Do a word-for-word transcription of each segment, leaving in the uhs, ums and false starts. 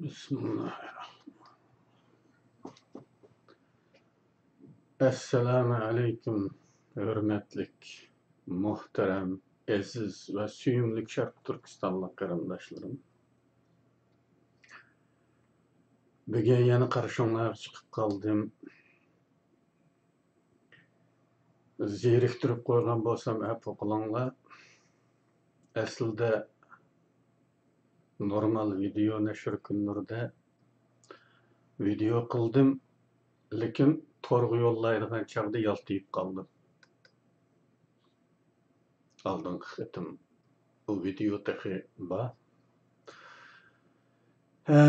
بىسمىللاھىررەھمانىررەھىم. ئەسسالامۇ ئەلەيكۇم، ھۆرمەتلىك، مۇھتەرەم، ئەزىز ۋە سۆيۈملۈك شەرقىي تۈركىستانلىق قېرىنداشلىرىم. بۈگۈن يەنە قارشىڭلارغا چىقىپ قالدىم. زېرىكتۈرۈپ قويغان بولسام، ئەپۇ قىلىڭلار. ئەسلىدە نورمال ۋىدېئو نەشر كۈنلىرىدە ۋىدېئو قىلدىم، لېكىن تورغا يوللايدىغان چاغدا يالتىيىپ قالدىم. ئالدىنقى قېتىم بۇ ۋىدېئو تېخى بار. ھە،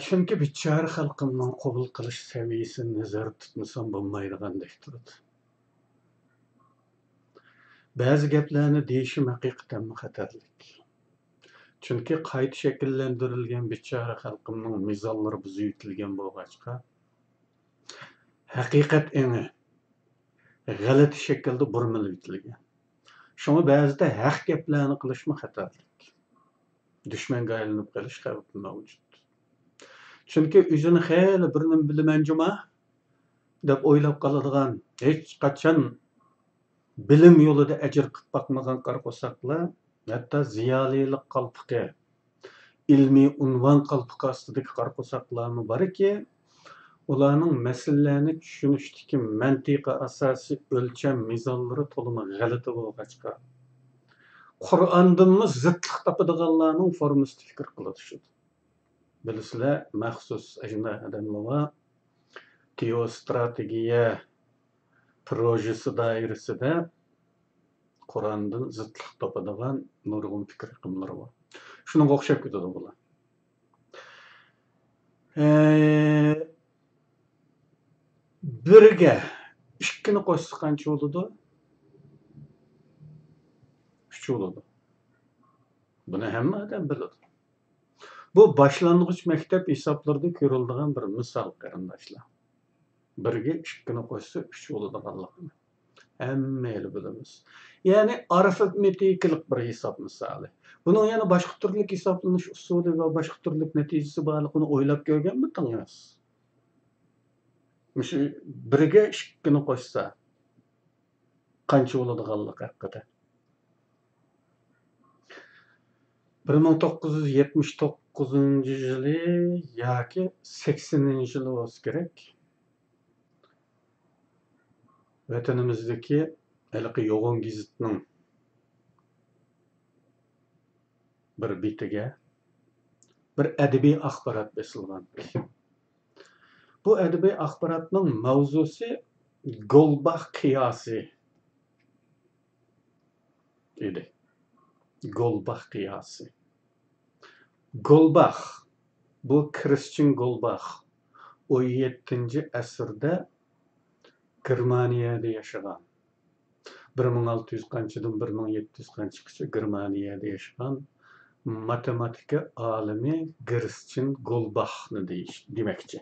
چۈنكى بىچارە خەلقىمنىڭ قوبۇل قىلىش سەۋىيەسىنى نەزەردە تۇتمىسام بولمايدىغاندەك تۇرىدۇ. بەزى گەپلەرنى دېيىشىم ھەقىقەتەنمۇ خەتەرلىك. چۈنكى قايتا شەكىللەندۈرۈلگەن بىچارە خەلقىمنىڭ مىزانلىرى بۇزۇۋېتىلگەن بولغاچقا، ھەقىقەت ئېڭى غەلىتە شەكىلدە بۇرمىلىۋېتىلگەن. شۇڭا بەزىدە ھەق گەپلەرنى قىلىشمۇ خەتەرلىك. دۈشمەنگە ئايلىنىپ قېلىش خەۋپى مەۋجۇت. چۈنكى ئۆزىنى خېلى بىر نېمە بىلىمەن جۇما دەپ ئويلاپ قالىدىغان، ھېچقاچان بىلىم يولىدا ئەجىر قىلىپ باقمىغان قارا قورساقلار، ھەتتا زىيالىيلىق قالپىقى، ئىلمىي ئۇنۋان قالپىقى ئاستىدىكى قارا قورساقلارمۇ باركى، ئۇلارنىڭ مەسىلىلەرنى چۈشىنىشتىكى مەنتىقىي ئاساسىي ئۆلچەم مىزانلىرى تولىمۇ غەلىتە بولغاچقا، قۇرئاندىنمۇ زىتلىق تاپىدىغانلارنىڭ فورمىسىدا پىكىر قىلىدۇ شۇ. بىلىسىلەر، مەخسۇس ئەجنە ئادەملەر بار. تېئوستراتېگىيە پروژىسى دائىرىسىدە قۇرئاندىن زىتلىق تاپىدىغان نۇرغۇن پىكىر ئېقىملىرى بار. شۇنىڭغا ئوخشاپ كېتىدۇ بۇلار. ئە، بىرگە ئىككىنى قوشسا قانچە بولىدۇ؟ ئۈچ بولىدۇ. بۇنى ھەممە ئادەم بىلىدۇ. بۇ باشلانغۇچ مەكتەپ ھېسابلىرىدا كۆرۈلىدىغان بىر مىسال، قېرىنداشلار. بىرگە ئىككىنى قوشسا ئۈچ بولىدىغانلىقىنى ھەممەيلى بىلىمىز. يەنى ئارىفمېتىكىلىق بىر ھېساب مىسالى. بۇنىڭ يەنە باشقا تۈرلۈك ھېسابلىنىش ئۇسۇلى ۋە باشقا تۈرلۈك نەتىجىسى بارلىقىنى ئويلاپ كۆرگەنمىدىڭىز؟ مۇشۇ بىرگە ئىككىنى قوشسا قانچە بولىدىغانلىقى ھەققىدە. بىر مىڭ توققۇز يۈز يەتمىش توققۇزىنچى يىلى ياكى سەكسىنىنچى يىلى بولسا كېرەك، ۋەتىنىمىزدىكى ھېلىقى يوغان گېزىتنىڭ بىر بېتىگە بىر ئەدەبىي ئاخبارات بېسىلغان. بۇ ئەدەبىي ئاخباراتنىڭ ماۋزۇسى گولباخ قىياسى ئىدى. گولباخ قىياسى. گولباخ، بۇ كىرىستىيان گولباخ ئون يەتتىنچى ئەسىردە گېرمانىيەدە ياشىغان، بىر مىڭ ئالتە يۈز قانچىدىن بىر مىڭ يەتتە يۈز قانچىغىچە گېرمانىيەدە ياشىغان ماتېماتىكا ئالىمى كىرىستىيان گولباخنى دېيىش، دېمەكچى.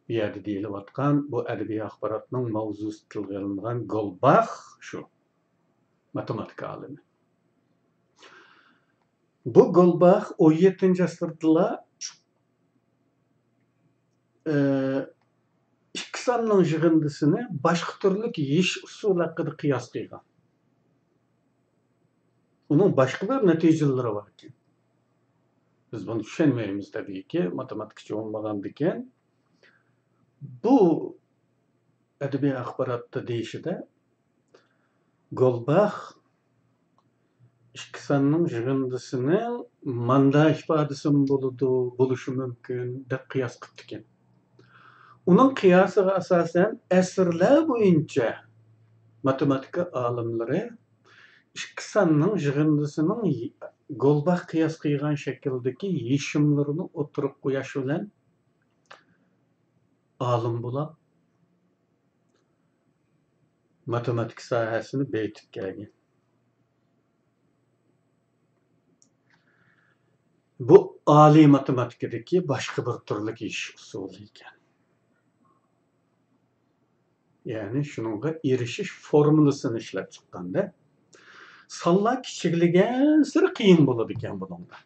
بۇ يەردە دېيىلىۋاتقان بۇ ئەدەبىي ئاخباراتنىڭ ماۋزۇسى تىلغا ئېلىنغان گولباخ شۇ، ماتېماتىكا ئالىمى. بۇ گولباخ ئون يەتتىنچى ئەسىردىلا، ئى، ئىككى ساننىڭ يىغىندىسىنى باشقا تۈرلۈك يېيىش ئۇسۇلى ھەققىدە قىياس قىلغان. ئۇنىڭ باشقا بىر نەتىجىلىرى باركەن. بىز بۇنى چۈشەنمەيمىز، تەبىئىيكى، ماتېماتىكىچى بولمىغاندىكىن. بۇ ئەدەبىي ئاخباراتتا دېيىشىدە، گولباخ ئىككى ساننىڭ يىغىندىسىنىڭ ماندا ئىپادىسىمۇ بولىدۇ، بولۇشى مۇمكىن، دەپ قىياس قىپتىكەن. ئۇنىڭ قىياسىغا ئاساسەن، ئەسىرلەر بويىچە ماتېماتىكا ئالىملىرى ئىككى ساننىڭ يىغىندىسىنىڭ گولباخ قىياس قىلغان شەكىلدىكى يېشىملىرىنى ئوتتۇرىغا قويۇش بىلەن ئالىم بولاپ، ماتېماتىكا ساھەسىنى بېيىتىپ كەلگەن. بۇ ئالىي ماتېماتىكىدىكى باشقا بىر تۈرلۈك يېشىش ئۇسۇلى ئىكەن. يەنى شۇنىڭغا ئېرىشىش فورمۇلىسىنى ئىشلەپ چىققاندا، سانلار كىچىكلىگەنسېرى قىيىن بولىدىكەن بۇنىڭدا.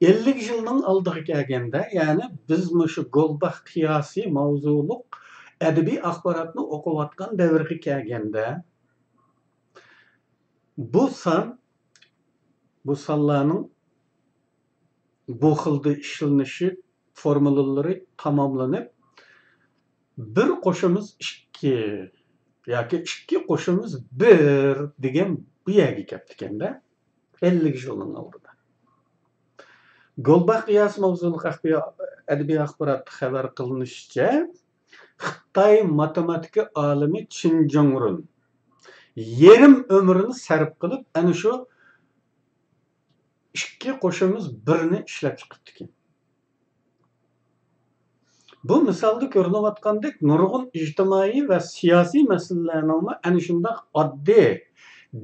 ئەللىك يىلنىڭ ئالدىغا كەلگەندە، يەنى بىز مۇشۇ گولباخ قىياسى ماۋزۇلۇق ئەدەبىي ئاخباراتنى ئوقۇۋاتقان دەۋرگە كەلگەندە، بۇ سان، بۇ سانلارنىڭ بۇ خىلدا ئىشلىنىشى فورمۇلىلىرى تاماملىنىپ، بىر قوشىمىز ئىككى ياكى ئىككى قوشىمىز بىر دېگەن بۇ يەرگە كەپتىكەندە، ئەللىك يىلنىڭ ئالدىدا. گولباخ قىياسى ماۋزۇلۇق ئەخبىيا-، ئەدەبىي ئاخباراتتا خەۋەر قىلىنىشىچە، خىتاي ماتېماتىكا ئالىمى چىن جۇڭرۇن يېرىم ئۆمرىنى سەرپ قىلىپ، ئەنە شۇ ئىككى قوشىمىز بىرنى ئىشلەپ چىقىپتىكەن. بۇ مىسالدا كۆرۈنۈۋاتقاندەك، نۇرغۇن ئىجتىمائىي ۋە سىياسىي مەسىلىلەرنىڭمۇ ئەنە شۇنداق ئاددىي،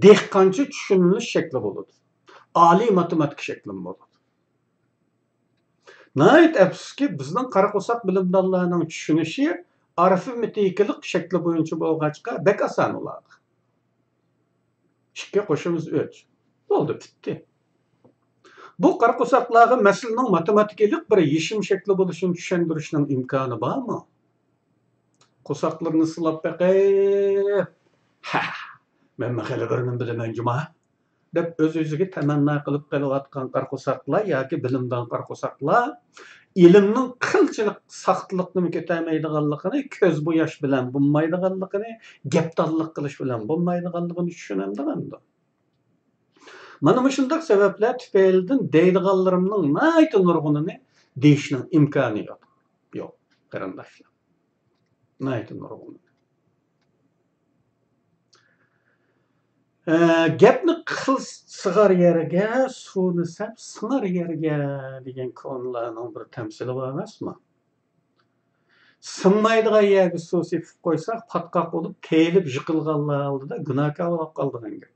دېھقانچە چۈشىنىلىش شەكلى بولىدۇ. ئالىي ماتېماتىكا شەكلىمۇ بولىدۇ. ناھايىتى ئەپسۇسكى، بىزنىڭ قارا قورساق بىلىمدانلارنىڭ چۈشىنىشى ئارىفمېتىكىلىق شەكلى بويىچە بولغاچقا، بەك ئاسان ئۇلارغا. ئىككى قوشىمىز ئۈچ. بولدى، پۈتتى. بۇ قارا قورساقلارغا مەسىلىنىڭ ماتېماتىكىلىق بىر يېشىم شەكلى بولۇشىنى چۈشەندۈرۈشنىڭ ئىمكانى بارمۇ؟ قورساقلىرىنى سىلاپ بېقىپ، ھە، مەنمۇ خېلى بىرنى بىلىمەن جۇما، دەپ ئۆز-ئۆزىگە تەمەننا قىلىپ قېلىۋاتقان قارا قورساقلار ياكى بىلىمدان قارا قورساقلار ئىلىمنىڭ قىلچىلىك ساختىلىقنىمۇ كۆتەرمەيدىغانلىقىنى، كۆز بوياش بىلەن بولمايدىغانلىقىنى، گەپدانلىق قىلىش بىلەن بولمايدىغانلىقىنى چۈشىنەمدۇ ئەمدى؟ مانا مۇشۇنداق سەۋەبلەر تۈپەيلىدىن دەيدىغانلىرىمنىڭ ناھايىتى نۇرغۇنىنى دېيىشنىڭ ئىمكانى يوق. يوق، قېرىنداشلار. ناھايىتى نۇرغۇنىنى. ئە، گەپنى قىل سىغار يەرگە، سۇنى سەپ سىڭار يەرگە دېگەن كونىلارنىڭ بىر تەمسىلى بار ئەمەسمۇ؟ سىڭمايدىغان يەرگە سۇ سېپىپ قويساق، پاتقاق بولۇپ، تېيىلىپ يىقىلغانلار ئالدىدا گۇناھكار بولۇپ قالىدىغان گەپتۇر.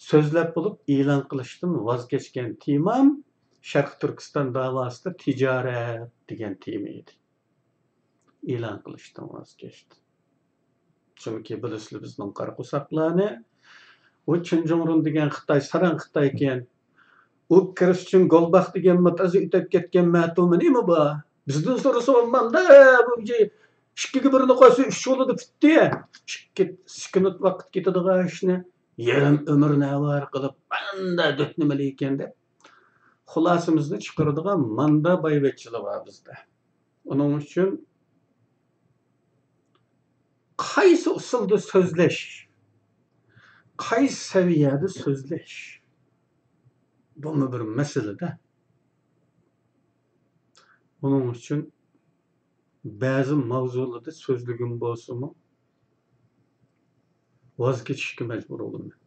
سۆزلەپ بولۇپ ئېلان قىلىشتىن ۋاز كەچكەن تېمام شەرقىي تۈركىستان داۋاسىدا تىجارەت دېگەن تېما ئىدى. ئېلان قىلىشتىن ۋاز كەچتى. چۈنكى بىلىسىلەر بىزنىڭ قارا قورساقلارنى. ئۇ چىن جۇڭرۇن دېگەن خىتاي، ساراڭ خىتايكەن. ئۇ كىرىستچىن گولباخ دېگەن ماتازى ئۆتەپ كەتكەن مەتۇمى نېمە بار؟ بىزدىن سورىسا بولمامدا، بۇ ئىككىگە بىرنى قويسا ئۈچ بولىدۇ، پۈتتى. ئىككى سېكۇنت ۋاقىت كېتىدىغان ئىشنى يېرىم ئۆمۈرنى ھاۋارە قىلىپ، ماندا دۆتنىمىلى ئىكەن دەپ، خۇلاسىمىزنى چىقىرىدىغان ماندا بايۋەچچىلىك بار بىزدە. ئۇنىڭ ئۈچۈن قايسى ئۇسۇلدا سۆزلەش، قايسى سەۋىيەدە سۆزلەش، بۇمۇ بىر مەسىلىدە. ئۇنىڭ ئۈچۈن بەزى ماۋزۇلاردا سۆزلىگۈم بولسىمۇ، ۋاز كېچىشكە مەجبۇر بولىمەن.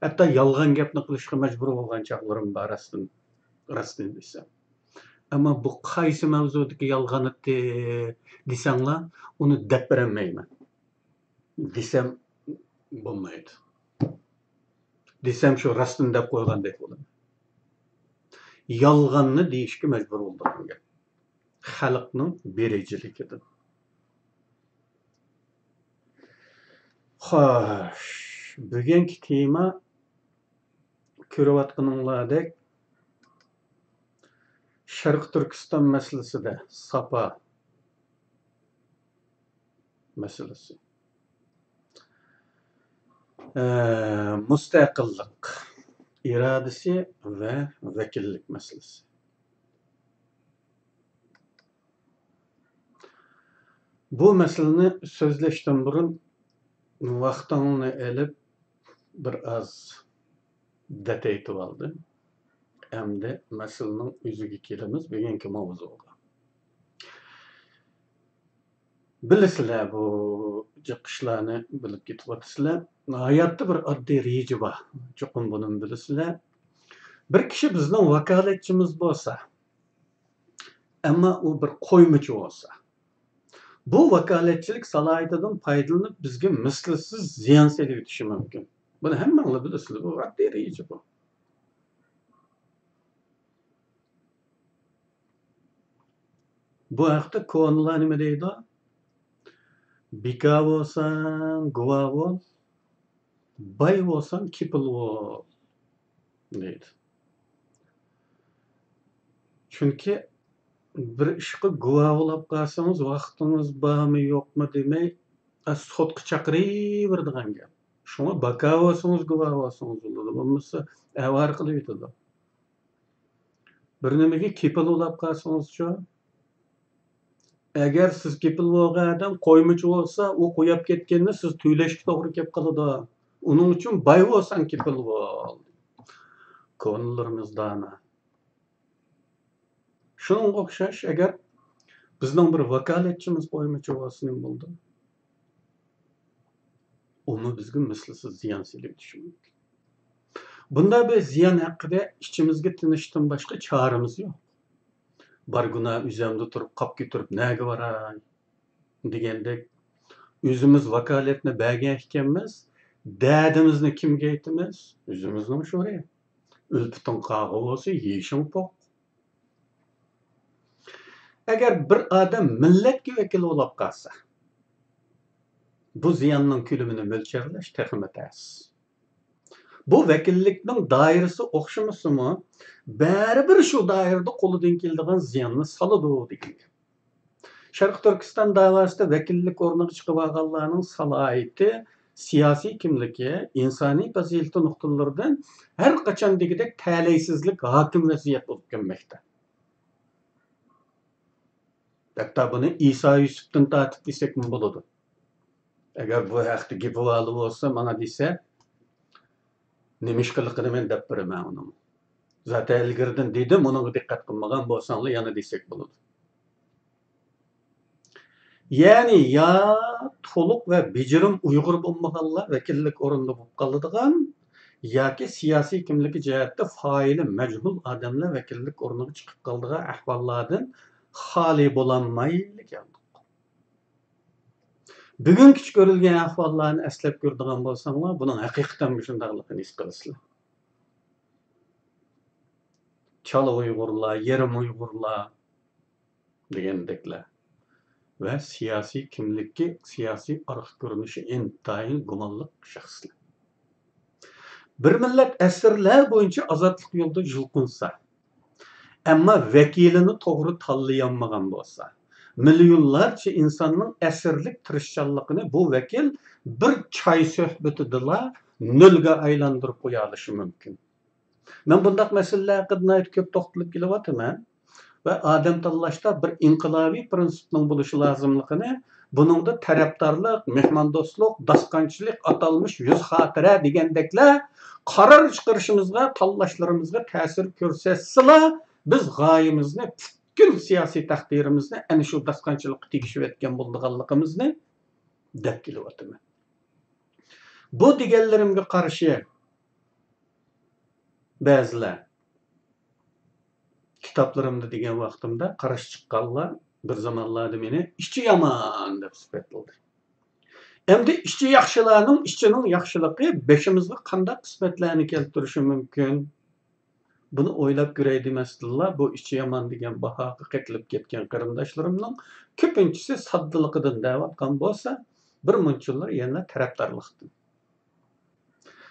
ھەتتا يالغان گەپنى قىلىشقا مەجبۇر بولغان چاغلىرىم بار، راستىنى، راستىنى دېسەم. ئەمما بۇ قايسى مەۋزۇدىكى يالغان ئىدى دېسەڭلار، ئۇنى دەپ بېرەلمەيمەن. دېسەم بولمايدۇ. دېسەم شۇ راستىنى دەپ قويغاندەك بولىمەن. يالغاننى دېيىشكە مەجبۇر بولىدىغان گەپ. خەلقنىڭ بېرىجىلىكىدىن. خوش، بۈگۈنكى تېما كۆرۈۋاتقىنىڭلاردەك شەرقىي تۈركىستان مەسىلىسىدە ساپا مەسىلىسى. ئە، مۇستەقىللىق ئىرادىسى ۋە ۋەكىللىك مەسىلىسى. بۇ مەسىلىنى سۆزلەشتىن بۇرۇن ۋاقتىڭنى ئېلىپ بىر ئاز دەتەيتىۋالدىم. ئەمدى مەسىلىنىڭ ئۆزىگە كېلىمىز، بۈگۈنكى ماۋزۇغا. بىلىسىلەر، بۇ جىق ئىشلارنى بىلىپ كېتىۋاتىسىلەر. ھاياتتا بىر ئاددىي رېجە بار. چوقۇم بۇنىمۇ بىلىسىلەر. بىر كىشى بىزنىڭ ۋاكالەتچىمىز بولسا، ئەمما ئۇ بىر قويمىچى بولسا، بۇ ۋاكالەتچىلىك سالاھىيىتىدىن پايدىلىنىپ، بىزگە مىسلىسىز زىيان سېلىۋېتىشى مۇمكىن. بۇنى ھەممەڭلار بىلىسىلەر. بۇ ئاددىي رېجە بۇ. بۇ ھەقتە كونىلار نېمە دەيدۇ؟ بىكار بولساڭ، گۇۋا بول، باي بولساڭ، كېپىل بول، دەيدۇ. چۈنكى بىر ئىشقا گۇۋاھ بولاپ قالسىڭىز، ۋاقتىڭىز بارمۇ يوقمۇ دېمەي، سوتقا چاقىرىۋېرىدىغان گەپ. شۇڭا باكا بولسىڭىز گۇۋاھ بولسىڭىز بولىدۇ، بولمىسا ئاۋارە قىلىۋېتىدۇ. بىر نېمىگە كېپىل بولاپ قالسىڭىزچۇ؟ ئەگەر سىز كېپىل بولغان ئادەم قويمىچى بولسا، ئۇ قويۇپ كەتكەندە سىز تۆلەشكە توغرا كېلىپ قالىدۇ. ئۇنىڭ ئۈچۈن باي بولساڭ كېپىل بول. كونىلىرىمىز دانا. شۇنىڭغا ئوخشاش، ئەگەر بىزنىڭ بىر ۋاكالەتچىمىز قويمىچى بولسا نېمە بولىدۇ؟ ئۇمۇ بىزگە مىسلىسىز زىيان سېلىۋېتىشى مۇمكىن. بۇنداق بىر زىيان ھەققىدە ئىچىمىزگە تىنىشتىن باشقا چارىمىز يوق. بارغۇنا ئۆزەمدە تۇرۇپ، قاپ كۆتۈرۈپ نەگە باراي؟ دېگەندەك، ئۆزىمىز ۋاكالەتنى بەرگەن ئىكەنمىز، دەردىمىزنى كىمگە ئېيتىمىز؟ ئۆزىمىزنىڭ شورى. ئۈلپىتىڭ قاغا بولسا، يېشىڭ پوق. ئەگەر بىر ئادەم مىللەتكە ۋەكىل بولاپ قالسا، بۇ زىياننىڭ كۆلىمىنى مۆلچەرلەش تېخىمۇ تەس. بۇ ۋەكىللىكنىڭ دائىرىسى ئوخشىمىسىمۇ، بەرىبىر شۇ دائىرىدە قولىدىن كېلىدىغان زىياننى سالىدۇ دېگەن گەپ. شەرقىي تۈركىستان داۋاسىدا ۋەكىللىك ئورنىغا چىقىۋالغانلارنىڭ سالاھىيىتى، سىياسىي كىملىكى، ئىنسانىي پەزىلىتى نۇقتىلىرىدىن ھەر قاچاندىكىدەك تەلەيسىزلىك ھاكىم ۋەزىيەت بولۇپ كەلمەكتە. ھەتتا بۇنى ئىسا يۈسۈپتىن تارتىپ دېسەكمۇ بولىدۇ. ئەگەر بۇ ھەقتە گېپى بارلا بولسا، ماڭا دېسە، نېمىشقىلىقىنى مەن دەپ بېرىمەن ئۇنىڭ. زاتەن ئىلگىرىدىن دېدىم، ئۇنىڭغا دىققەت قىلمىغان بولساڭلار يەنە دېسەك بولىدۇ. يەنى يا تولۇق ۋە بېجىرىم ئۇيغۇر بولمىغانلار ۋەكىللىك ئورنىدا بولۇپ قالىدىغان، ياكى سىياسىي كىملىكى جەھەتتە فائىلى مەجھۇل ئادەملەر ۋەكىللىك ئورنىغا چىقىپ قالىدىغان ئەھۋاللاردىن خالىي بولالمايلا كەلدۇق. بۈگۈنكىچە كۆرۈلگەن ئەھۋاللارنى ئەسلەپ كۆرىدىغان بولساڭلار، بۇنىڭ ھەقىقەتەن مۇشۇنداقلىقىنى ھېس قىلىسىلەر. چالا ئۇيغۇرلار، يېرىم ئۇيغۇرلار دېگەندەكلەر ۋە سىياسىي كىملىكى، سىياسىي ئارقا كۆرۈنۈشى ئىنتايىن گۇمانلىق شەخسلەر. بىر مىللەت ئەسىرلەر بويىچە ئازادلىق يولىدا يۇلقۇنسا، ئەمما ۋەكىلىنى توغرا تاللىيالمىغان بولسا، مىليونلارچە ئىنساننىڭ ئەسىرلىك تىرىشچانلىقىنى بۇ ۋەكىل بىر چاي سۆھبىتىدىلا نۆلگە ئايلاندۇرۇپ قويالىشى مۇمكىن. مەن بۇنداق مەسىلىلەر ھەققىدە ناھايىتى كۆپ توختىلىپ كېلىۋاتىمەن ۋە ئادەم تاللاشتا بىر ئىنقىلابىي پىرىنسىپنىڭ بولۇشى لازىملىقىنى، بۇنىڭدا تەرەپدارلىق، مېھماندوستلۇق، داستانچىلىق، ئاتالمىش يۈز خاتىرە دېگەندەكلەر قارار چىقىرىشىمىزغا، تاللاشلىرىمىزغا تەسىر كۆرسەتسىلا، بىز غايىمىزنى، پۈتكۈل سىياسىي تەقدىرىمىزنى ئەنە شۇ داستانچىلىققا تېگىشىۋەتكەن بولىدىغانلىقىمىزنى دەپ كېلىۋاتىمەن. بۇ دېگەنلىرىمگە قارشى بەزىلەر، كىتابلىرىمدا دېگەن ۋاقتىمدا قارشى چىققانلار بىر زامانلاردا مېنى ئىچى يامان دەپ سۈپەتلىدى. ئەمدى ئىچى ياخشىلارنىڭ ئىچىنىڭ ياخشىلىقى بېشىمىزغا قانداق قىسمەتلەرنى كەلتۈرۈشى مۇمكىن؟ بۇنى ئويلاپ كۆرەي دېمەستىنلا، بۇ ئىچى يامان دېگەن باھاغا قېتىلىپ كەتكەن قېرىنداشلىرىمنىڭ كۆپىنچىسى ساددىلىقىدىن دەۋاتقان بولسا، بىر مۇنچىلىرى يەنە تەرەپدارلىقتىن.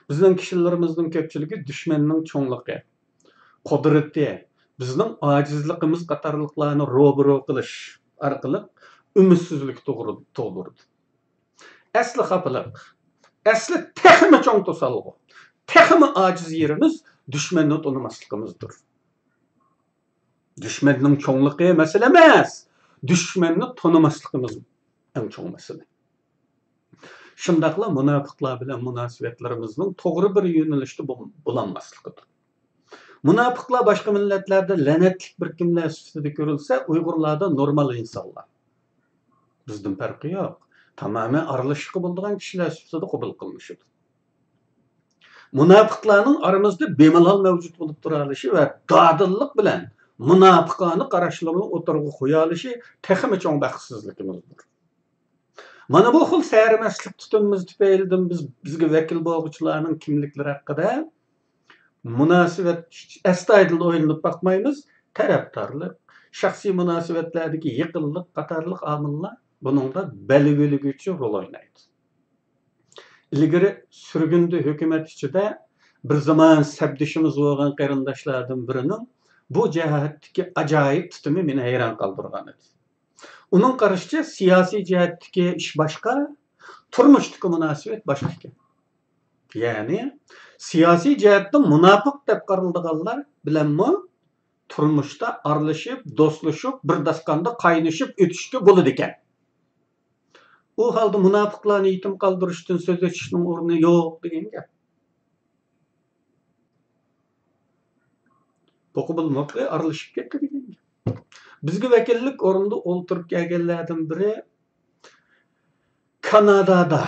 بىزنىڭ كىشىلىرىمىزنىڭ كۆپچىلىكى دۈشمەننىڭ چوڭلۇقى، قۇدرىتى، بىزنىڭ ئاجىزلىقىمىز قاتارلىقلارنى روبىرو قىلىش ئارقىلىق ئۈمىدسىزلىك تۇغدۇرىدۇ، تۇغدۇرىدۇ. ئەسلى خاپىلىق، ئەسلى تېخىمۇ چوڭ توسالغۇ، تېخىمۇ ئاجىز يېرىمىز دۈشمەننى تونۇماسلىقىمىزدۇر. دۈشمەننىڭ چوڭلۇقى مەسىلە ئەمەس، دۈشمەننى تونۇماسلىقىمىز ئەڭ چوڭ مەسىلە. شۇنداقلا مۇناپىقلار بىلەن مۇناسىۋەتلىرىمىزنىڭ توغرا بىر يۆنىلىشتە بول-، بولالماسلىقىدۇر. مۇناپىقلار باشقا مىللەتلەردە لەنەتلىك بىر كىملەر سۈپىتىدە كۆرۈلسە، ئۇيغۇرلاردا نورمال ئىنسانلار. بىزدىن پەرقى يوق. تامامەن ئارىلىشىشقا بولىدىغان كىشىلەر سۈپىتىدە قوبۇل قىلىنىشىدۇ. مۇناپىقلارنىڭ ئارىمىزدا بىمالال مەۋجۇت بولۇپ تۇرالىشى ۋە دادىللىق بىلەن مۇناپىقانە قاراشلىرىنى ئوتتۇرىغا قويالىشى تېخىمۇ چوڭ بەختسىزلىكىمىزدۇر. مانا بۇ خىل سەرمەستلىك تۇتۇمىمىز تۈپەيلىدىن بىز، بىزگە ۋەكىل بولغۇچىلارنىڭ كىملىكلىرى ھەققىدە مۇناسىۋەت ئەستايىدىل ئويلىنىپ باقمايمىز. تەرەپدارلىق، شەخسىي مۇناسىۋەتلەردىكى يېقىنلىق قاتارلىق ئامىللار بۇنىڭدا بەلگىلىگۈچى رول ئوينايدۇ. ئىلگىرى سۈرگۈندە ھۆكۈمەت ئىچىدە بىر زامان سەپدىشىمىز بولغان قېرىنداشلاردىن بىرىنىڭ بۇ جەھەتتىكى ئاجايىپ تۇتۇمى مېنى ھەيران قالدۇرغان ئىدى. ئۇنىڭ قارىشىچە، سىياسىي جەھەتتىكى ئىش باشقا، تۇرمۇشتىكى مۇناسىۋەت باشقا ئىكەن. يەنى، سىياسىي جەھەتتىن مۇناپىق دەپ قارىلىدىغانلار بىلەنمۇ تۇرمۇشتا ئارىلىشىپ، دوستلىشىپ، بىر داستاندا قاينىشىپ ئۆتۈشكە بولىدىكەن. ئۇ ھالدا مۇناپىقلارنى يېتىم قالدۇرۇشتىن سۆز ئېچىشنىڭ ئورنى يوق دېگەن گەپ. بۇقا بولماقى ئارىلىشىپ كەتتى دېگەن گەپ. بىزگە ۋەكىللىك ئورنىدا ئولتۇرۇپ كەلگەنلەردىن بىرى كانادادا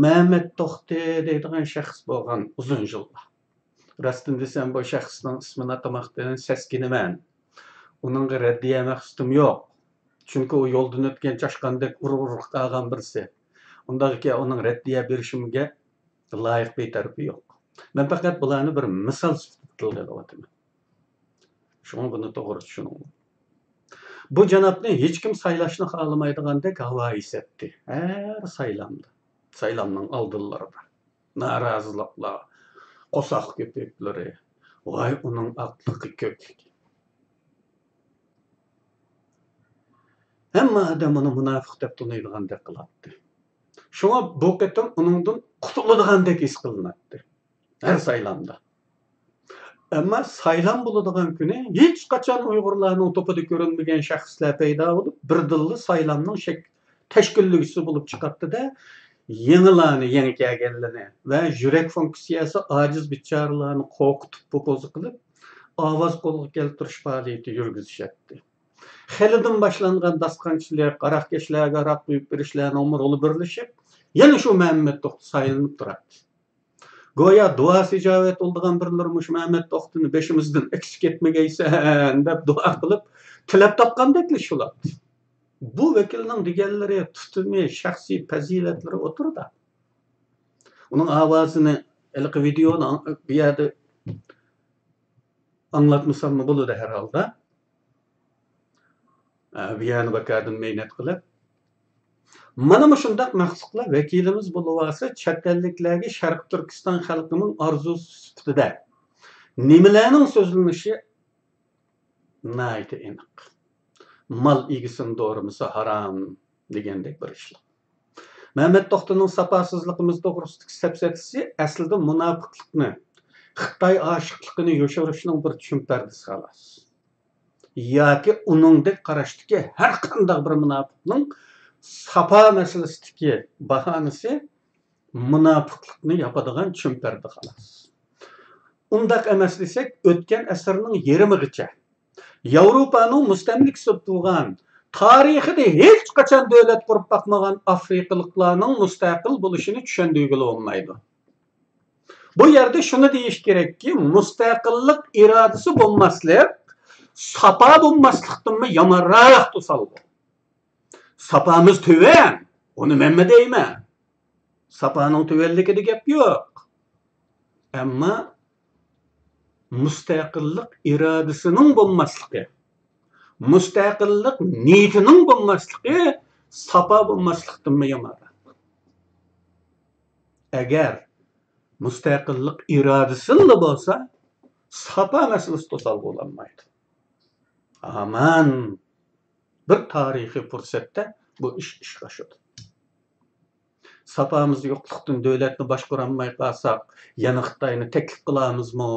مەمەت توختى دەيدىغان شەخس بولغان ئۇزۇن يىللار. راستىنى دېسەم، بۇ شەخسنىڭ ئىسمىنى ئاتىماقتىن سەسكىنىمەن. ئۇنىڭغا رەددىيە مەقسىتىم يوق. چۈنكى ئۇ يولدىن ئۆتكەن چاشقاندەك ئۇرۇق-ئۇرۇق قالغان بىرسى. ئۇنداق ئىكەن، ئۇنىڭ رەددىيە بېرىشىمگە لايىق بىر تەرىپى يوق. مەن پەقەت بۇلارنى بىر مىسال سۈپىتىدە تىلغا ئېلىۋاتىمەن. شۇڭا بۇنى توغرا چۈشىنىڭلار. بۇ جانابنى ھېچكىم سايلاشنى خالىمايدىغاندەك ھاۋا ئېسەتتى. ھەر سايلامدا، سايلامنىڭ ئالدىلىرىدا نارازىلىقلار، قورساق كۆپۈكلىرى، ۋاي ئۇنىڭ ئاقلىقى، كۆكلۈكى. ھەممە ئادەم ئۇنى مۇناپىق دەپ تونۇيدىغاندەك قىلاتتى. شۇڭا بۇ قېتىم ئۇنىڭدىن قۇتۇلىدىغاندەك ھېس قىلىناتتى ھەر سايلامدا. ئەمما سايلام بولىدىغان كۈنى ھېچقاچان ئۇيغۇرلارنىڭ توپىدا كۆرۈنمىگەن شەخسلەر پەيدا بولۇپ، بىردىنلا سايلامنىڭ شەك-، تەشكىللىگۈچىسى بولۇپ چىقاتتى-دە، يېڭىلارنى، يېڭى كەلگەنلىرىنى ۋە يۈرەك فۇنكسىيەسى ئاجىز بىچارىلارنى قورقۇتۇپ، بوپوزا قىلىپ، ئاۋاز قولغا كەلتۈرۈش پائالىيىتى يۈرگۈزۈشەتتى. خېلىدىن باشلانغان داستىخانچىلىق، ھاراقكەشلەرگە ھاراق قۇيۇپ بېرىشلەرنىڭمۇ رولى بىرلىشىپ، يەنە شۇ مەمەت توختى سايلىنىپ تۇراتتى. گويا دۇئاسى ئىجابەت بولىدىغان بىرلىرى مۇشۇ مەمەت توختىنى بېشىمىزدىن ئەكسىپ كەتمىگەيسەن دەپ دۇئا قىلىپ، تىلەپ تاپقاندەكلا شۇلاتتى. بۇ ۋەكىلنىڭ دېگەنلىرى، تۇتۇمى، شەخسىي پەزىلەتلىرى ئوتتۇرىدا. ئۇنىڭ ئاۋازىنى ھېلىقى ۋىدېئونى ئاڭ-، بۇ يەردە ئاڭلاتمىساممۇ بولىدۇ ھەر ھالدا. ئە، بۇ يەرنى بىكاردىن مەينەت قىلىپ، مانا مۇشۇنداق مەخلۇقلار ۋەكىلىمىز بولۇۋالسا، چەت ئەللىكلەرگە شەرقىي تۈركىستان خەلقىنىڭ ئارزۇسى سۈپىتىدە نېمىلەرنىڭ سۆزلىنىشى ناھايىتى ئېنىق. مال ئىگىسىنى دورىمىسا ھارام دېگەندەك بىر ئىشلار. مەمەت توختىنىڭ ساپاسىزلىقىمىز توغرىسىدىكى سەپسەتىسى ئەسلىدە مۇناپىقلىقنى، خىتاي ئاشىقلىقىنى يوشۇرۇشنىڭ بىر چۈمپەردىسى خالاس. ياكى ئۇنىڭدەك قاراشتىكى ھەر قانداق بىر مۇناپىقنىڭ ساپا مەسىلىسىدىكى باھانىسى مۇناپىقلىقنى ياپىدىغان چۈمپەردە خالاس. ئۇنداق ئەمەس دېسەك، ئۆتكەن ئەسىرنىڭ يېرىمىغىچە ياۋروپانىڭ مۇستەملىكىسىدە تۇرغان، تارىخىدا ھېچقاچان دۆلەت قۇرۇپ باقمىغان ئافرىقىلىقلارنىڭ مۇستەقىل بولۇشىنى چۈشەندۈرگىلى بولمايدۇ. بۇ يەردە شۇنى دېيىش كېرەككى، مۇستەقىللىق ئىرادىسى بولماسلىق ساپا بولماسلىقتىنمۇ يامانراق توسالغۇ. ساپامىز تۆۋەن، ئۇنى مەنمۇ دەيمەن. ساپانىڭ تۆۋەنلىكىدە گەپ يوق. ئەمما مۇستەقىللىق ئىرادىسىنىڭ بولماسلىقى، مۇستەقىللىق نىيىتىنىڭ بولماسلىقى ساپا بولماسلىقتىنمۇ يامانراق. ئەگەر مۇستەقىللىق ئىرادىسىلا بولسا، ساپا مەسىلىسى توسالغۇ بولالمايدۇ. ھامان بىر تارىخىي پۇرسەتتە بۇ ئىش ئىشقا ئاشىدۇ. ساپامىز يوقلۇقتىن دۆلەتنى باشقۇرالماي قالساق، يەنە خىتاينى تەكلىپ قىلامىزمۇ؟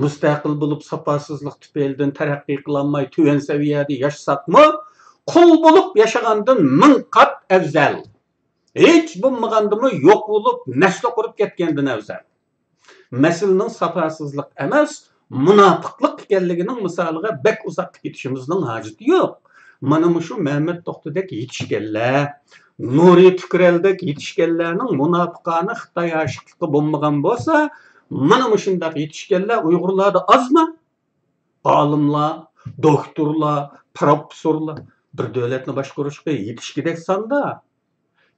مۇستەقىل بولۇپ، ساپاسىزلىق تۈپەيلىدىن تەرەققىي قىلالماي، تۆۋەن سەۋىيەدە ياشىساقمۇ، قۇل بولۇپ ياشىغاندىن مىڭ قات ئەۋزەل. ھېچ بولمىغاندىمۇ يوق بولۇپ، نەسلى قۇرۇپ كەتكەندىن ئەۋزەل. مەسىلىنىڭ ساپاسىزلىق ئەمەس، مۇناپىقلىق ئىكەنلىكىنىڭ مىسالىغا بەك ئۇزاققا كېتىشىمىزنىڭ ھاجىتى يوق. مانا مۇشۇ مەمەت توختىدەك يېتىشكەنلەر، نۇرى تۈكرەلدەك يېتىشكەنلەرنىڭ مۇناپىقانە خىتاي ئاشىقلىقى بولمىغان بولسا، مانا مۇشۇنداق يېتىشكەنلەر ئۇيغۇرلاردا ئازمۇ؟ ئالىملار، دوكتورلار، پروفېسسورلار بىر دۆلەتنى باشقۇرۇشقا يېتىشكۈدەك ساندا.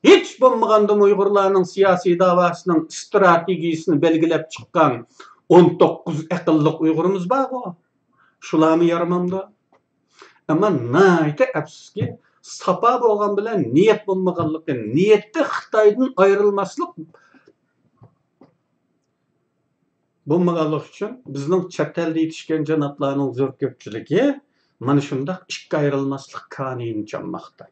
ھېچ بولمىغاندىمۇ ئۇيغۇرلارنىڭ سىياسىي دەۋاسىنىڭ ئىستراتېگىيىسىنى بەلگىلەپ چىققان ئون توققۇز ئەقىللىق ئۇيغۇرىمىز بارغۇ. شۇلارمۇ يارىمامدۇ؟ ئەمما ناھايىتى ئەپسۇسكى، ساپا بولغان بىلەن نىيەت بولمىغانلىقى، نىيەتتە خىتايدىن ئايرىلماسلىق بولمىغانلىقى ئۈچۈن بىزنىڭ چەت ئەلدە يېتىشكەن جانابلارنىڭ زور كۆپچىلىكى مانا شۇنداق ئىككى ئايرىلماسلىق كانىيىنى چالماقتا.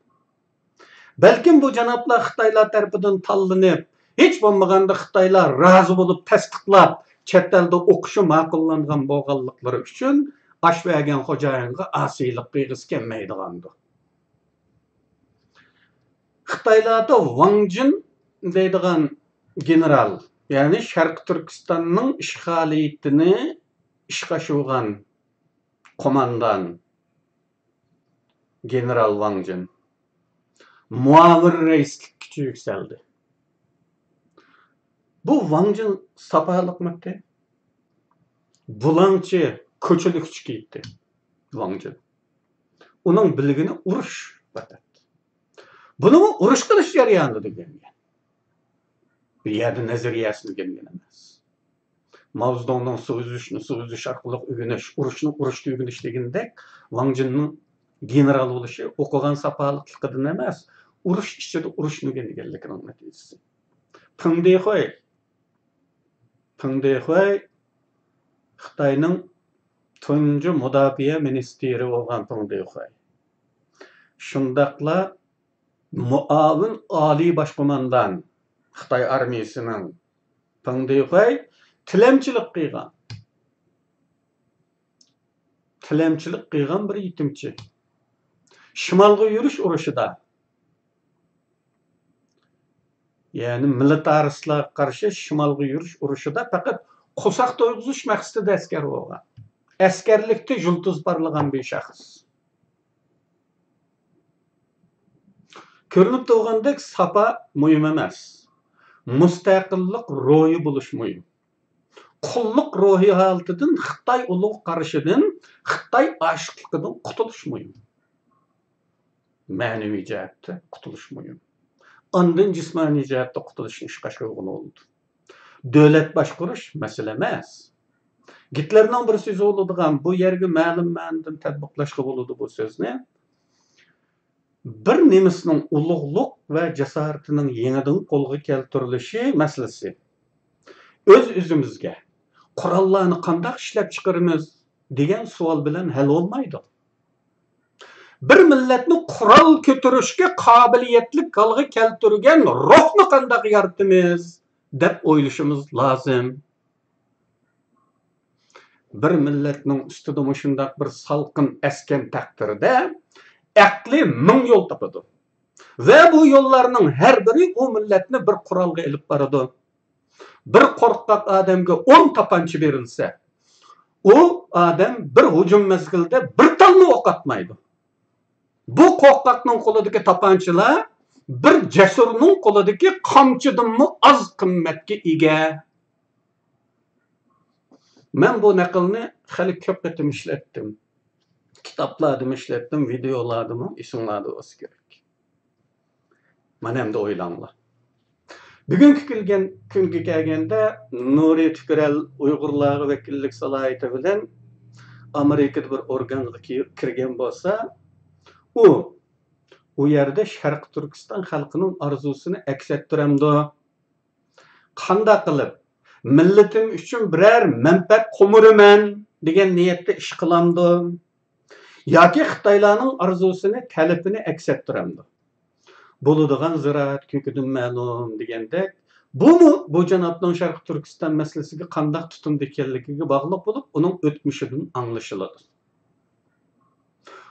بەلكىم بۇ جانابلار خىتايلار تەرىپىدىن تاللىنىپ، ھېچ بولمىغاندا خىتايلار رازى بولۇپ تەستىقلاپ، چەت ئەلدە ئوقۇشى ماقۇللانغان بولغانلىقلىرى ئۈچۈن ئاش بەرگەن خوجايىنغا ئاسىيلىق قىلغۇسى كەلمەيدىغاندۇ. خىتايلاردا ۋاڭ جىن دەيدىغان گېنېرال، يەنى شەرقىي تۈركىستاننىڭ ئىشغالىيىتىنى ئىشقا ئاشۇرغان قوماندان گېنېرال ۋاڭ جىن مۇئاۋىن رەئىسلىككىچە يۈكسەلدى. بۇ ۋاڭ جىن ساپالىقمىتى؟ بۇلاڭچى، كوچىلىكچە كىيىتتى ۋاڭ جىن. ئۇنىڭ بىلگىنى ئۇرۇش پەقەت. بۇنىمۇ ئۇرۇش قىلىش جەريانىدا ئۆگەنگەن. بۇ يەردە نەزەرىيەسىنى ئۆگەنگەن ئەمەس. ماۋزېدۇڭنىڭ سۇ ئۈزۈشنى سۇ ئۈزۈش ئارقىلىق ئۆگىنىش، ئۇرۇشنى ئۇرۇشتا ئۆگىنىش دېگىنىدەك، ۋاڭ جىننىڭ گېنېرال بولۇشى ئوقۇغان ساپالىقلىقىدىن ئەمەس، ئۇرۇش ئىچىدە ئۇرۇشنى ئۆگەنگەنلىكىنىڭ نەتىجىسى. پېڭ دېخۇەي، پېڭ دېخۇەي خىتاينىڭ تۇنجى مۇداپىئە مىنىستىرى بولغان پېڭ دېخۇەي. شۇنداقلا مۇئاۋىن ئالىي باش قوماندان خىتاي ئارمىيىسىنىڭ پېڭ دېخۇەي تىلەمچىلىك قىلغان. تىلەمچىلىك قىلغان بىر يېتىمچى. شىمالغا يۈرۈش ئۇرۇشىدا، يەنى مىلىتارىستلارغا قارشى شىمالغا يۈرۈش ئۇرۇشىدا پەقەت قورساق تويغۇزۇش مەقسىتىدە ئەسكەر بولغان. ئەسكەرلىكتە يۇلتۇز پارلىغان بىر شەخس. كۆرۈنۈپ تۇرغاندەك، ساپا مۇھىم ئەمەس. مۇستەقىللىق روھى بولۇش مۇھىم. قۇللۇق روھى ھالىتىدىن، خىتاي ئۇلۇغ قارىشىدىن، خىتاي ئاشىقلىقىدىن قۇتۇلۇش مۇھىم. مەنىۋى جەھەتتە قۇتۇلۇش مۇھىم. ئاندىن جىسمانىي جەھەتتە قۇتۇلۇشنى ئىشقا ئاشۇرغىلى بولىدۇ. دۆلەت باشقۇرۇش مەسىلە ئەمەس. گىتلېرنىڭ بىر سۆزى بولىدىغان، بۇ يەرگە مەلۇم مەنىدىن تەتبىقلاشقا بولىدۇ بۇ سۆزنى. بىر نېمىسىنىڭ ئۇلۇغلۇق ۋە جاسارىتىنىڭ يېڭىدىن قولغا كەلتۈرۈلۈشى مەسىلىسى ئۆز-ئۆزىمىزگە، قوراللارنى قانداق ئىشلەپچىقىرىمىز دېگەن سوئال بىلەن ھەل بولمايدۇ. بىر مىللەتنى قورال كۆتۈرۈشكە قابىلىيەتلىك ھالغا كەلتۈرگەن روھنى قانداق يارىتىمىز دەپ ئويلىشىمىز لازىم. بىر مىللەتنىڭ ئۈستىدە مۇشۇنداق بىر سالقىن ئەسكەن تەقدىردە، ئەقلى مىڭ يول تاپىدۇ. ۋە بۇ يوللارنىڭ ھەر بىرى ئۇ مىللەتنى بىر قورالغا ئېلىپ بارىدۇ. بىر قورقاق ئادەمگە ئون تاپانچا بېرىلسە، ئۇ ئادەم بىر ھۇجۇم مەزگىلىدە بىر تالمۇ ئوق ئاتمايدۇ. بۇ قورقاقنىڭ قولىدىكى تاپانچىلار بىر جەسۇرنىڭ قولىدىكى قامچىدىنمۇ ئاز قىممەتكە ئىگە. مەن بۇ نەقىلنى خېلى كۆپ قېتىم ئىشلەتتىم. كىتابلاردىمۇ ئىشلەتتىم، ۋىدېئولاردىمۇ، ئېسىڭلاردا بولسا كېرەك. مانا ئەمدى ئويلاڭلار. بۈگۈنكى كۈلگەن-، كۈنگە كەلگەندە، نۇرى تۈكرەل ئۇيغۇرلارغا ۋەكىللىك سالاھىيىتى بىلەن ئامېرىكىدا بىر ئورگانغا كىر-، كىرگەن بولسا، ئۇ، ئۇ يەردە شەرقىي تۈركىستان خەلقىنىڭ ئارزۇسىنى ئەكس ئەتتۈرەمدۇ؟ قانداق قىلىپ، مىللىتىم ئۈچۈن بىرەر مەنپەئەت قومۇرىمەن دېگەن نىيەتتە ئىش قىلامدۇ؟ ياكى خىتايلارنىڭ ئارزۇسىنى، تەلىپىنى ئەكس ئەتتۈرەمدۇ؟ بولىدىغان زىرائەت كۆكىدىن مەلۇم دېگەندەك، بۇمۇ بۇ جانابنىڭ شەرقىي تۈركىستان مەسىلىسىگە قانداق تۇتۇمدا ئىكەنلىكىگە باغلىق بولۇپ، ئۇنىڭ ئۆتمۈشىدىن ئاڭلىشىلىدۇ.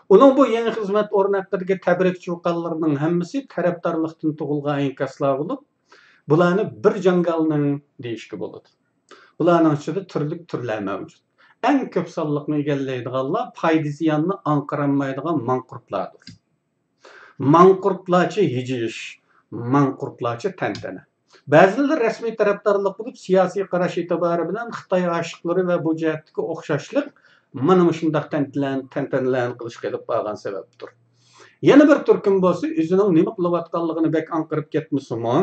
ئۇنىڭ بۇ يېڭى خىزمەت ئورنى ھەققىدىكى تەبرىك چۇقانلىرىنىڭ ھەممىسى تەرەپدارلىقتىن تۇغۇلغان ئىنكاسلار بولۇپ، بۇلارنى بىر جاڭگالنىڭ دېيىشكە بولىدۇ. بۇلارنىڭ ئىچىدە تۈرلۈك تۈرلەر مەۋجۇت. ئەڭ كۆپ سانلىقنى ئىگىلەيدىغانلار پايدا زىياننى ئاڭقىرالمايدىغان ماڭقۇرتلاردۇر. ماڭقۇرتلارچە ھىجىيىش، ماڭقۇرتلارچە تەنتەنە. بەزىلىرى رەسمىي تەرەپدارلىق بولۇپ، سىياسىي قاراش ئېتىبارى بىلەن خىتاي ئاشىقلىرى ۋە بۇ جەھەتتىكى ئوخشاشلىق مانا مۇشۇنداق تەنتىلەن-، تەنتەنىلەرنى قىلىشقا ئېلىپ بارغان سەۋەبتۇر. يەنە بىر تۈركۈم بولسا ئۆزىنىڭ نېمە قىلىۋاتقانلىقىنى بەك ئاڭقىرىپ كەتمىسىمۇ،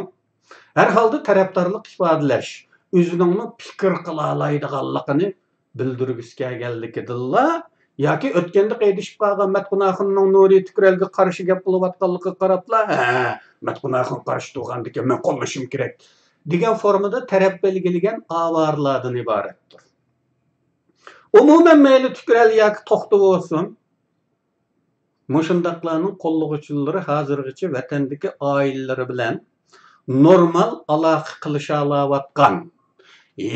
ھەر ھالدا تەرەپدارلىق ئىپادىلەش، ئۆزىنىڭمۇ پىكىر قىلالايدىغانلىقىنى بىلدۈرگۈسى كەلگەنلىكىدىنلا ياكى ئۆتكەندە قېيىدىشىپ قالغان مەتقۇن ئاخۇننىڭ نۇرى تۈكرەلگە قارشى گەپ قىلىۋاتقانلىقىغا قاراپلا، ھە، مەتقۇن ئاخۇن قارشى تۇرغاندىكىن مەن قوللىشىم كېرەك دېگەن فورمىدا تەرەپ بەلگىلىگەن ئاۋارىلاردىن ئىبارەتتۇر. ئومۇمەن مەيلى تۈكرەل ياكى توختى بولسۇن، مۇشۇنداقلارنىڭ قوللىغۇچىلىرى ھازىرغىچە ۋەتەندىكى ئائىلىلىرى بىلەن نورمال ئالاقە قىلىشالاۋاتقان،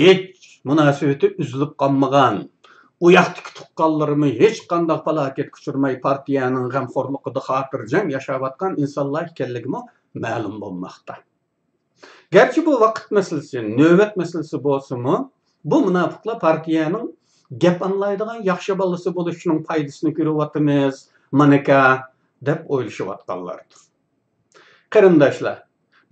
ھېچ مۇناسىۋىتى ئۈزۈلۈپ قالمىغان، ئۇ ياقتىكى تۇغقانلىرىمۇ ھېچقانداق پالاكەتكە ئۇچرىماي، پارتىيەنىڭ غەمخورلۇقىدا خاتىرجەم ياشاۋاتقان ئىنسانلار ئىكەنلىكىمۇ مەلۇم بولماقتا. گەرچە بۇ ۋاقىت مەسىلىسى، نۆۋەت مەسىلىسى بولسىمۇ، بۇ مۇناپىقلار پارتىيەنىڭ گەپ ئاڭلايدىغان ياخشى بالىسى بولۇشىنىڭ پايدىسىنى كۆرۈۋاتىمىز، مانىكا، دەپ ئويلىشىۋاتقانلاردۇر. قېرىنداشلار،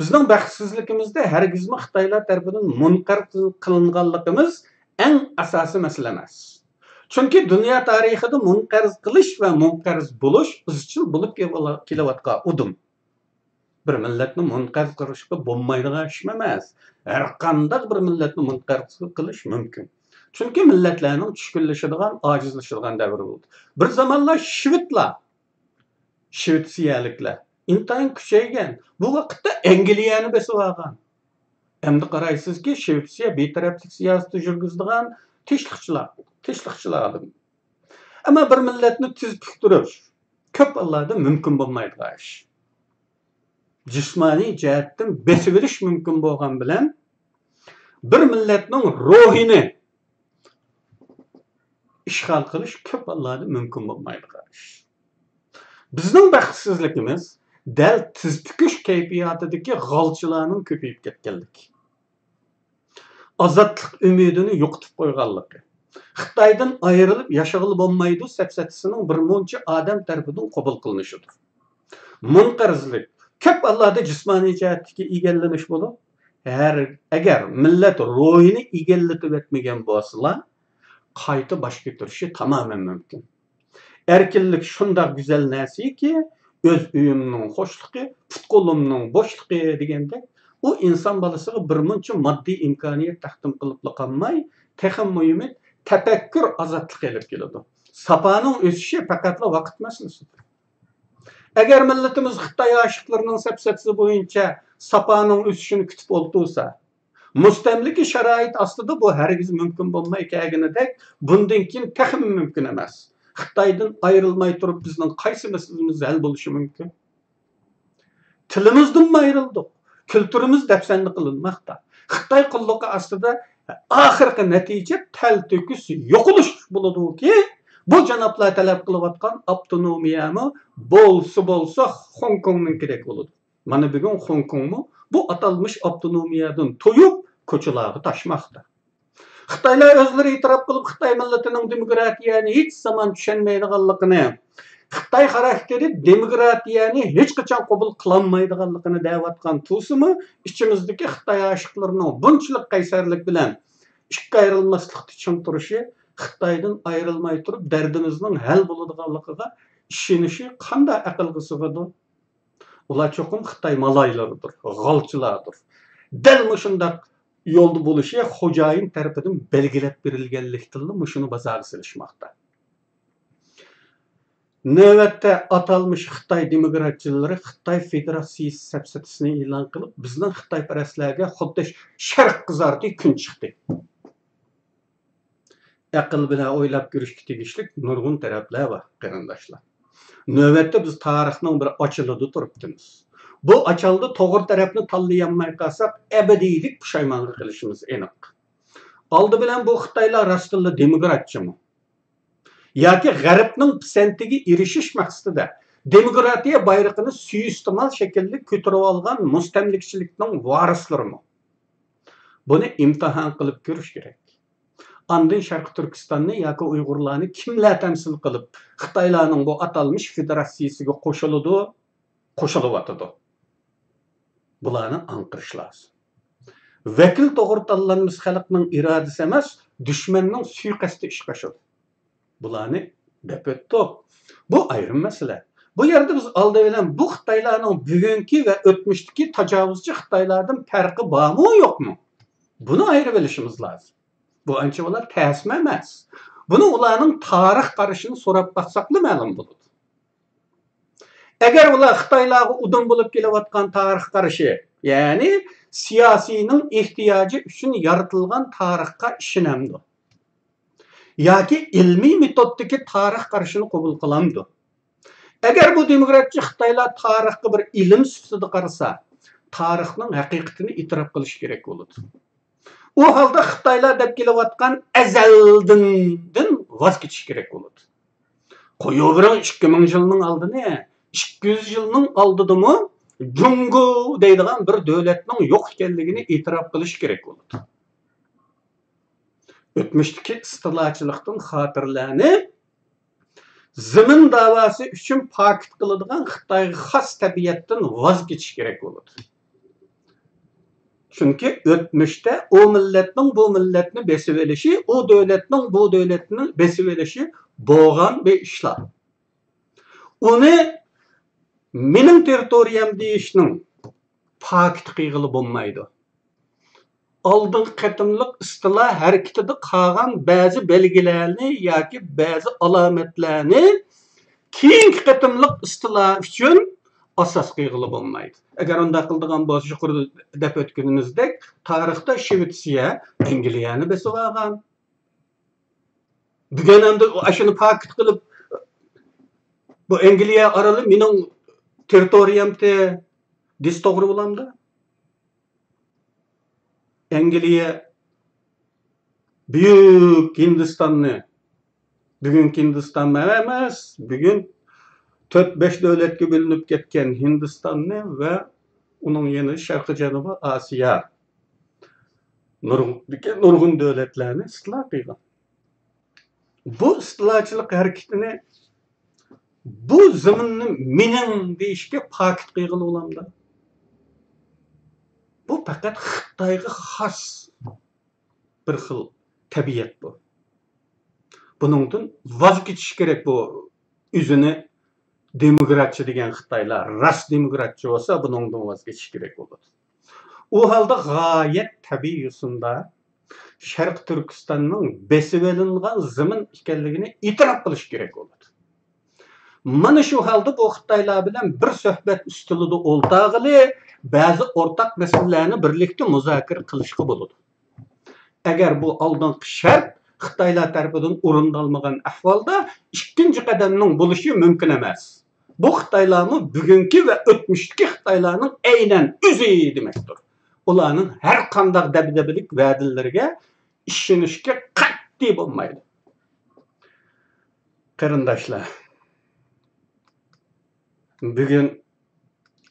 بىزنىڭ بەختسىزلىكىمىزدە ھەرگىزمۇ خىتايلار تەرىپىدىن مۇنقەرز قىلىنغانلىقىمىز ئەڭ ئاساسىي مەسىلە ئەمەس. چۈنكى دۇنيا تارىخىدا مۇنقەرز قىلىش ۋە مۇنقەرز بولۇش ئىزچىل بولۇپ كېلىۋاتقان ئۇدۇم. بىر مىللەتنى مۇنقەرز قىلىشقا بولمايدىغان ئىشمۇ ئەمەس. ھەرقانداق بىر مىللەتنى مۇنقەرز قىلىش مۇمكىن. چۈنكى مىللەتلەرنىڭ چۈشكۈنلىشىدىغان، ئاجىزلىشىدىغان دەۋرى بولدى. بىر زامانلار شىۋېدلار، شىۋېتسىيەلىكلەر ئىنتايىن كۈچەيگەن. بۇ ۋاقىتتا ئەنگلىيەنى بېسىۋالغان. ئەمدى قارايسىزكى، شىۋېتسىيە بىتەرەپلىك سىياسىتى يۈرگۈزىدىغان تىنچلىقچىلار، تىنچلىقچىلار ئادەم. ئەمما بىر مىللەتنى تىز پۈكتۈرۈش كۆپ ھاللاردا مۇمكىن بولمايدىغان ئىش. جىسمانىي جەھەتتىن بېسىۋېلىش مۇمكىن بولغان بىلەن، بىر مىللەتنىڭ روھىنى ئىشغال قىلىش كۆپ ھاللاردا مۇمكىن بولمايدىغان ئىش. بىزنىڭ بەختسىزلىكىمىز دەل تىز پۈكۈش كەيپىياتىدىكى غالچىلارنىڭ كۆپىيىپ كەتكەنلىكى. ئازادلىق ئۈمىدىنى يوقىتىپ قويغانلىقى، خىتايدىن ئايرىلىپ ياشىغىلى بولمايدۇ سەپسەتىسىنىڭ بىر مۇنچە ئادەم تەرىپىدىن قوبۇل قىلىنىشىدۇر. مۇنقەرزلىك كۆپ ھاللاردا جىسمانىي جەھەتتىكى ئىگىلىنىش بولۇپ، ھەر، ئەگەر مىللەت روھىنى ئىگىلىتىۋەتمىگەن بولسىلا، قايتا باش كۆتۈرۈشى تامامەن مۇمكىن. ئەركىنلىك شۇنداق گۈزەل نەرسىكى، «ئۆز ئۆيۈمنىڭ خۇشلۇقى، پۇت-قولۇمنىڭ بوشلۇقى» دېگەندەك، ئۇ ئىنسان بالىسىغا بىرمۇنچە ماددىي ئىمكانىيەت تەقدىم قىلىپلا قالماي، تېخىمۇ مۇھىمى، تەپەككۇر ئازادلىقى ئېلىپ كېلىدۇ. ساپانىڭ ئۆسۈشى پەقەتلا ۋاقىت مەسىلىسىدۇر. ئەگەر مىللىتىمىز خىتاي ئاشىقلىرىنىڭ سەپسەتىسى بويىچە ساپانىڭ ئۆسۈشىنى كۈتۈپ ئولتۇرسا، مۇستەملىكە شارائىتى ئاستىدا بۇ ھەرگىز مۇمكىن بولماي كەلگىنىدەك، بۇندىن كېيىن تېخىمۇ مۇمكىن ئەمەس. خىتايدىن ئايرىلماي تۇرۇپ بىزنىڭ قايسى مەسىلىمىز ھەل بولۇشى مۇمكىن؟ تىلىمىزدىنمۇ ئايرىلدۇق. كۈلتۈرىمىز دەپسەندە قىلىنماقتا. خىتاي قۇللۇقى ئاستىدا ئاخىرقى نەتىجە تەلتۆكۈس يوقىلىش بولىدۇكى، بۇ جانابلار تەلەپ قىلىۋاتقان ئاپتونومىيەمۇ بولسا بولسا خوڭكوڭنىڭكىدەك بولىدۇ. مانا بۈگۈن خوڭكوڭمۇ بۇ ئاتالمىش ئاپتونومىيەدىن تويۇپ، كوچىلارغا تاشماقتا. خىتايلار ئۆزلىرى ئېتىراپ قىلىپ، خىتاي مىللىتىنىڭ دېموكراتىيەنى ھېچ زامان چۈشەنمەيدىغانلىقىنى، خىتاي خاراكتېرى دېموكراتىيەنى ھېچقاچان قوبۇل قىلالمايدىغانلىقىنى دەۋاتقان تۇرسىمۇ، ئىچىمىزدىكى خىتاي ئاشىقلىرىنىڭ بۇنچىلىق قەيسەرلىك بىلەن ئىككى ئايرىلماسلىقتا چىڭ تۇرۇشى خىتايدىن ئايرىلماي تۇرۇپ دەردىمىزنىڭ ھەل بولىدىغانلىقىغا ئىشىنىشى قانداق ئەقىلگە سىغىدۇ؟ ئۇلار چوقۇم خىتاي مالايلىرىدۇر، غالچىلاردۇر. دەل مۇشۇنداق يولدا بولۇشى خوجايىن تەرىپىدىن بەلگىلەپ بېرىلگەنلىكتىنلا مۇشۇنى بازارغا سېلىشماقتا. نۆۋەتتە ئاتالمىش خىتاي دېموكراتچىلىرى خىتاي فېدېراتسىيىسى سەپسەتىسىنى ئېلان قىلىپ، بىزنىڭ خىتايپەرەسلەرگە خۇددى شەرق قىزارتى كۈن چىقتى. ئەقىل بىلەن ئويلاپ كۆرۈشكە تېگىشلىك نۇرغۇن تەرەپلەر بار، قېرىنداشلار. نۆۋەتتە بىز تارىخنىڭ بىر ئاچىلىدا تۇرۇپتىمىز. بۇ ئاچالدا توغرا تەرەپنى تاللىيالماي قالساق، ئەبەدىيلىك پۇشايمانغا قېلىشىمىز ئېنىق. ئالدى بىلەن بۇ خىتايلار راستتىنلا دېموكراتچىمۇ؟ ياكى غەربنىڭ پىسەنتىگە ئېرىشىش مەقسىتىدە دېموكراتىيە بايرىقىنى سۇيىئىستېمال شەكىلدە كۆتۈرۈۋالغان مۇستەملىكىچىلىكنىڭ ۋارىسلىرىمۇ؟ بۇنى ئىمتىھان قىلىپ كۆرۈش كېرەك. ئاندىن شەرقىي تۈركىستاننى ياكى ئۇيغۇرلارنى كىملەر تەمسىل قىلىپ، خىتايلارنىڭ بۇ ئاتالمىش فېدېراتسىيىسىگە قوشۇلىدۇ، قوشۇلۇۋاتىدۇ؟ بۇلارنى ئاڭقىرىش لازىم. ۋەكىل توغرا تاللانمىسا خەلقنىڭ ئىرادىسى ئەمەس، دۈشمەننىڭ سۇيىقەستى ئىشقا ئاشىدۇ. بۇلارنى دەپ ئۆتتۇق. بۇ ئايرىم مەسىلە. بۇ يەردە بىز ئالدى بىلەن بۇ خىتايلارنىڭ بۈگۈنكى ۋە ئۆتمۈشتىكى تاجاۋۇزچى خىتايلاردىن پەرقى بارمۇ، يوقمۇ؟ بۇنى ئايرىۋېلىشىمىز لازىم. بۇ ئانچە بۇلار تەسمۇ ئەمەس. بۇنى ئۇلارنىڭ تارىخ قارىشىنى سوراپ باقساقلا مەلۇم بولىدۇ. ئەگەر ئۇلار خىتايلارغا ئۇدۇم بولۇپ كېلىۋاتقان تارىخ قارىشى، يەنى سىياسىينىڭ ئېھتىياجى ئۈچۈن يارىتىلغان تارىخقا ئىشىنەمدۇ؟ ياكى ئىلمىي مېتودتىكى تارىخ قارىشىنى قوبۇل قىلامدۇ؟ ئەگەر بۇ دېموكراتچى خىتايلار تارىخقا بىر ئىلىم سۈپىتىدە قارىسا، تارىخنىڭ ھەقىقىتىنى ئېتىراپ قىلىشى كېرەك بولىدۇ. ئۇ ھالدا خىتايلار دەپ كېلىۋاتقان ئەزەلدىندىن ۋاز كېچىش كېرەك بولىدۇ. قويۇۋېرىڭ، ئىككى مىڭ يىلنىڭ ئالدىنى، ئىككى يۈز يىلنىڭ ئالدىدىمۇ جۇڭگو دەيدىغان بىر دۆلەتنىڭ يوق ئىكەنلىكىنى ئېتىراپ قىلىش كېرەك بولىدۇ. ئۆتمۈشتىكى ئىستىلاچىلىقتىن خاتىرىلەرنى زېمىن داۋاسى ئۈچۈن پاكىت قىلىدىغان خىتايغا خاس تەبىئەتتىن ۋاز كېچىش كېرەك بولىدۇ. چۈنكى ئۆتمۈشتە ئۇ مىللەتنىڭ بۇ مىللەتنى بېسىۋېلىشى، ئۇ دۆلەتنىڭ بۇ دۆلەتنى بېسىۋېلىشى بولغان بىر ئىشلار. ئۇنى مېنىڭ تېررىتورىيەم دېيىشنىڭ پاكىتى قىلغىلى بولمايدۇ. ئالدىنقى قېتىملىق ئىستىلا ھەرىكىتىدە قالغان بەزى بەلگىلەرنى ياكى بەزى ئالامەتلەرنى كېيىنكى قېتىملىق ئىستىلا ئۈچۈن ئاساس قىلغىلى بولمايدۇ. ئەگەر ئۇنداق قىلىدىغان بولسا، يۇقىرىدا دەپ ئۆتكىنىمىزدەك، تارىختا شىۋېتسىيە ئەنگلىيەنى بېسىۋالغان. بۈگۈن ئەمدى ئاشۇنى پاكىت قىلىپ، بۇ ئەنگلىيە ئارىلى مېنىڭ تېررىتورىيەمتى دېسە توغرا بولامدۇ؟ ئەنگلىيە بۈيۈك ھىندىستاننى، بۈگۈنكى ھىندىستان ئەمەس، بۈگۈن تۆت، بەش دۆلەتكە بۆلۈنۈپ كەتكەن ھىندىستاننى ۋە ئۇنىڭ يەنە شەرقىي جەنۇبىي ئاسىيا نۇرغۇن، نۇرغۇن دۆلەتلەرنى ئىستىلا قىلغان. بۇ ئىستىلاچىلىق ھەرىكىتىنى، بۇ زېمىننى مېنىڭ دېيىشكە پاكىت قىلغىلى بولامدۇ؟ بۇ پەقەت خىتايغا خاس بىر خىل تەبىئەت بۇ. بۇنىڭدىن ۋاز كېچىش كېرەك بۇ. ئۆزىنى دېموكراتچى دېگەن خىتايلار راست دېموكراتچى بولسا، بۇنىڭدىن ۋاز كېچىش كېرەك بولىدۇ. ئۇ ھالدا غايەت تەبىئىي يوسۇندا شەرقىي تۈركىستاننىڭ بېسىۋېلىنغان زېمىن ئىكەنلىكىنى ئېتىراپ قىلىش كېرەك بولىدۇ. مانا شۇ ھالدا بۇ خىتايلار بىلەن بىر سۆھبەت ئۈستىلىدە ئولتۇرغىلى، بەزى ئورتاق مەسىلىلەرنى بىرلىكتە مۇزاكىرە قىلىشقا بولىدۇ. ئەگەر بۇ ئالدىنقى شەرت خىتايلار تەرىپىدىن ئورۇندالمىغان ئەھۋالدا، ئىككىنچى قەدەمنىڭ بولۇشى مۇمكىن ئەمەس. بۇ خىتايلارمۇ بۈگۈنكى ۋە ئۆتمۈشتىكى خىتايلارنىڭ ئەينەن ئۆزى دېمەكتۇر. ئۇلارنىڭ ھەر قانداق دەبدەبىلىك ۋەدىلىرىگە ئىشىنىشكە قەتئىي بولمايدۇ. قېرىنداشلار، بۈگۈن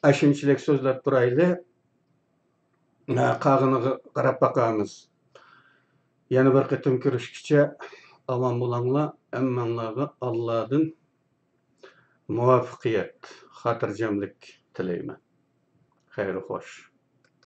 ئاشۇنچىلىك سۆزلەپ تۇرايلى، قالغىنىغا قاراپ باقارمىز. يەنە بىر قېتىم كۆرۈشكىچە ئامان بولۇڭلار، ھەممىڭلارغا ئاللادىن مۇۋەپپەقىيەت، خاتىرجەملىك تىلەيمەن. خەير خوش.